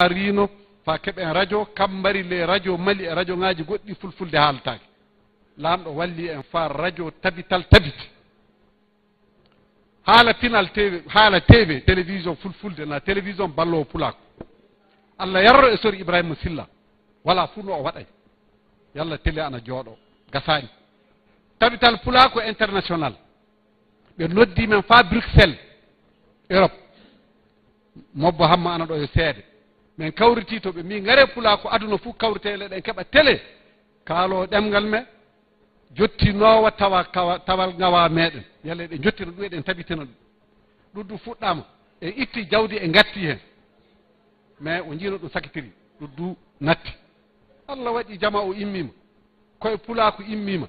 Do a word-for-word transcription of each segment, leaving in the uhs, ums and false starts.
Riino, faa keɓen radio, kam mbari le radio Mali e radioŋaaji goɗɗi fulfulde haaltaake. Laamɗo walli en faa radio tabital tabiti. Haala pinal T V, haala T V, télévision fulfulde, na télévision balloowo pulaaku. Allah yarro e sori Ibrahima Silla. Wala fuu no o waɗay. Yalla télé ana jooɗo. Gasaani. Tabital pulaaku international. Ɓe noddi men faa Bruxelles, Europe. Mobbo Hamma ana ɗo yo seede. Men kawritii to ɓe mbii, "Ngare pulaaku aduna fuu kawritee le ɗen keɓa télé." Kaaloo ɗemngal me, jottinoowa tawa, kawa, tawal ngawa meɗen. Yalla eɗen jottina ɗum, eɗen tabitina ɗum. Ɗum du fuɗɗaama. E itti jawdi e ngatti heen. Mais o njiino ɗum sakitiri. Ɗum du natti. Allah waɗi jama o immiima. Koye pulaaku immiima.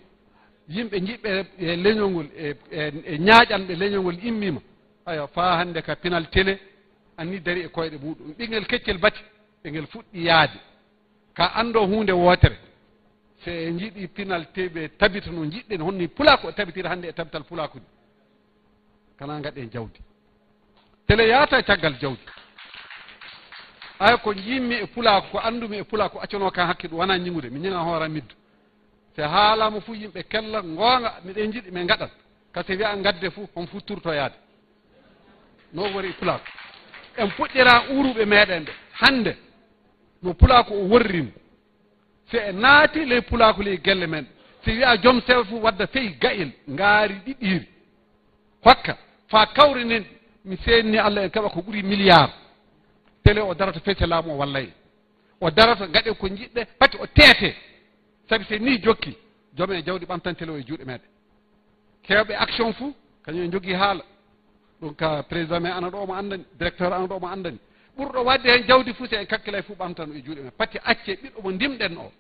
Yimɓe njiɗɓe e leñol ngol, e, e, e ñaaƴanɓe leñol ngol immiima. Ayo, faa hannde ka pinal télé, anni dari e koyɗe muɗum. Ɓinngel keccel bati, e ngel fuɗɗi yaade. Ka anndo huunde wootere. Se en njiɗi pinal T V tabita no njiɗɗen, honni pulaaku o tabitira hannde e tabital pulaaku ni. Kana ngaɗen jawdi. Tele yaata caggal jawdi. Ay ko njiimmi e pulaaku, ko anndumi e pulaaku, accanoo kan hakke ɗum, wonaa ñiŋude. Mi ñiŋa hooram middo. Se haalaama fu yimɓe kella, ngoonga, miɗen njiɗi, min ngaɗan. Ka se wi'a ngadde fu, hon fu turto yaade. No wori pulaaku. En puɗɗira uuruɓe meɗen ɓe. Hannde, no pulaaku o worrini. Se en naati ley pulaaku ley gelle men, si wi'a jom seewa fu wadda fey ga'el, ngaari ɗiɗiiri. Hokka, faa kawrinen, mi seenni Allah en keɓa ko ɓuri miliyaar. Tele o darata fece laamu o wallay. O darata gaɗen ko njiɗɗe, pati o teete. Sabi se ni jokki, joom en jawdi ɓamtan tele o e juuɗe meɗen. Kewɓe action fu, kañum en jogii haala. Ɗum ka président men ana ɗo omo anndani, directeur ana ɗo omo anndani. Ɓurɗo waɗde heen jawdi fu, si en kakkilay fu ɓamtan o e juuɗe men. Pati acce ɓiɗɗo mo ndimɗen o.